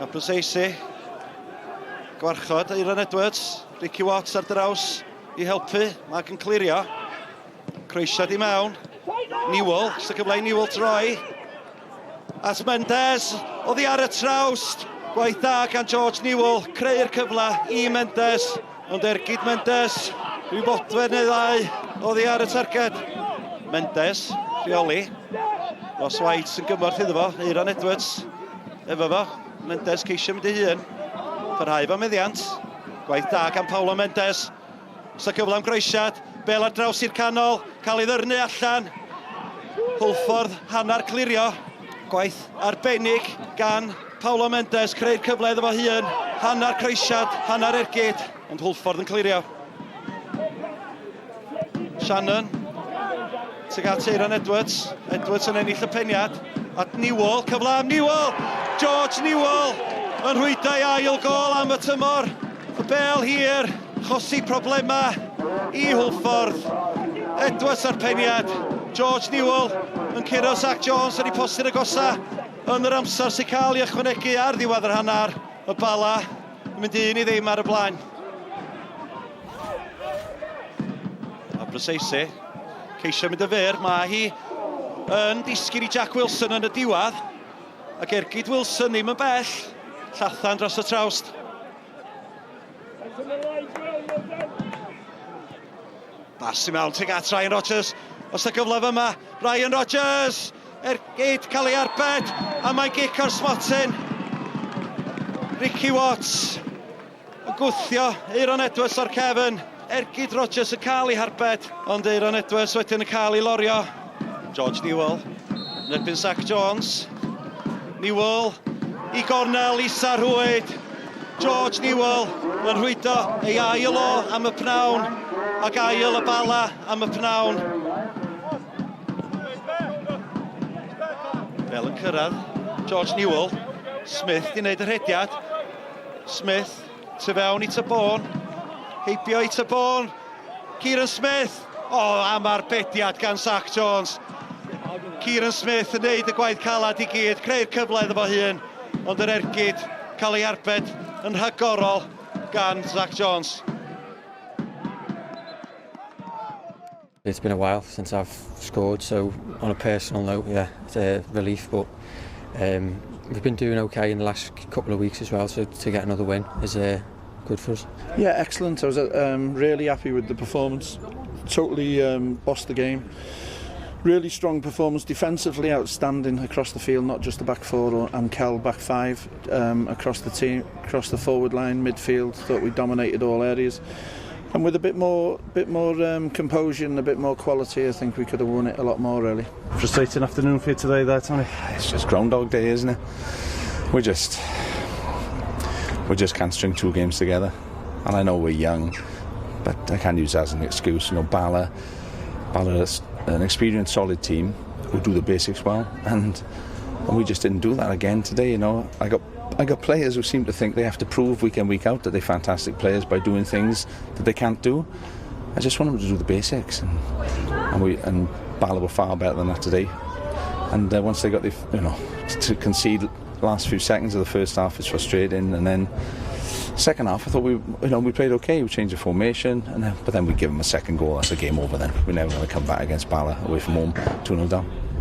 Abruzzese. Gwarchod Aaron Edwards. Ricky Watts ar draws i helpu. Mag yn clirio. Croesiad i mewn. Newell, sy'n cyfle i Newell troi. At Mendes, oddi ar y trawst. Gwaith da gan George Newell, creu'r cyfle i Mendes. Ond ergyd Mendes, rhyw fodfedd neu ddau oddi ar y targed. Mendes, rheoli. Ross White yn gymorth iddo fo, Aaron Edwards efo fo. Mendes ceisio mynd ei hun. Parhau fo meddiant. Gwaith da gan Paulo Mendes. Oes 'na gyfle am groesiad? Bel ar draws i'r canol, cael ei ddyrnu allan. Hwlffordd hanner clirio. Gwaith arbennig gan Paulo Mendes, creu'r cyfle iddo fo hun. Hanner croesiad, hanner ergyd, ond Hwlffordd yn clirio. Shannon tuag at Aaron Edwards. Edwards yn ennill y peniad. At Newell, cyfle am Newell! George Newell yn rhwydo ei ail gol am y tymor. Y bel hir, chosi problemau i Hwlffordd. Edwards ar peniad. George Newell yn curo Zach Jones yn ei postyn agosa yn yr amser sy'n cael ei ychwanegu ar ddiwedd yr hanner. Y Bala yn mynd 1-0 ar y blaen. A Bruseise, ceisio mynd y fyr, mae hi yn disgyn i Jack Wilson yn y diwedd. Ac ergyd Wilson ddim yn bell, llathan dros y trawst. Bas i mewn tuag at Ryan Rogers. Os y gyfle fyma, Ryan Rogers! Ergyd cael ei arbed, a mae'n gic o'r smotyn. Ricky Watts yn gwthio Aaron Edwards o'r cefn. Ergyd Rogers yn cael ei harbed, ond Aaron Edwards wedyn yn cael ei lorio. George Newell yn erbyn Zach Jones. Newell i gornel isa rhwyd. George Newell yn rhwydo ei ail o am y pnawn ac ail y Bala am y pnawn. Fel yn cyrraedd George Newell. Smith di wneud y rhediad. Smith, tu fewn i Tabone. Heibio i Tabone. Kieran Smith. O, oh, am arbediad gan Zach Jones. Kieran Smith yn neud y gwaith calad i gyd, creu'r cyfle iddo fo hun, ond yr ergyd cael ei arbed yn rhagorol gan Zach Jones. It's been a while since I've scored, so on a personal note, yeah, it's a relief, but um, we've been doing okay in the last couple of weeks as well, so to get another win is uh, good for us. Yeah, excellent. I was um, really happy with the performance. Totally um, bossed the game. Really strong performance defensively, outstanding across the field, not just the back four or, and Kel back five, um, across the team, across the forward line, midfield. Thought we dominated all areas. And with a bit more, bit more um, composure and a bit more quality, I think we could have won it a lot more, really. Frustrating afternoon for you today there, Tony. It's just Groundhog Day, isn't it? We just, we just can't string two games together. And I know we're young, but I can't use that as an excuse. You know, Bala, Bala is an experienced, solid team who do the basics well, and, and we just didn't do that again today. You know, I got I got players who seem to think they have to prove week in, week out that they're fantastic players by doing things that they can't do. I just want them to do the basics, and, and we and Bala were far better than that today. And uh, once they got the, you know, to concede last few seconds of the first half is frustrating, and then second half I thought we, you know, we played okay. We changed the formation, and then, but then we give them a second goal. That's a game over. Then we're never going to come back against Bala away from home, 2-0 down.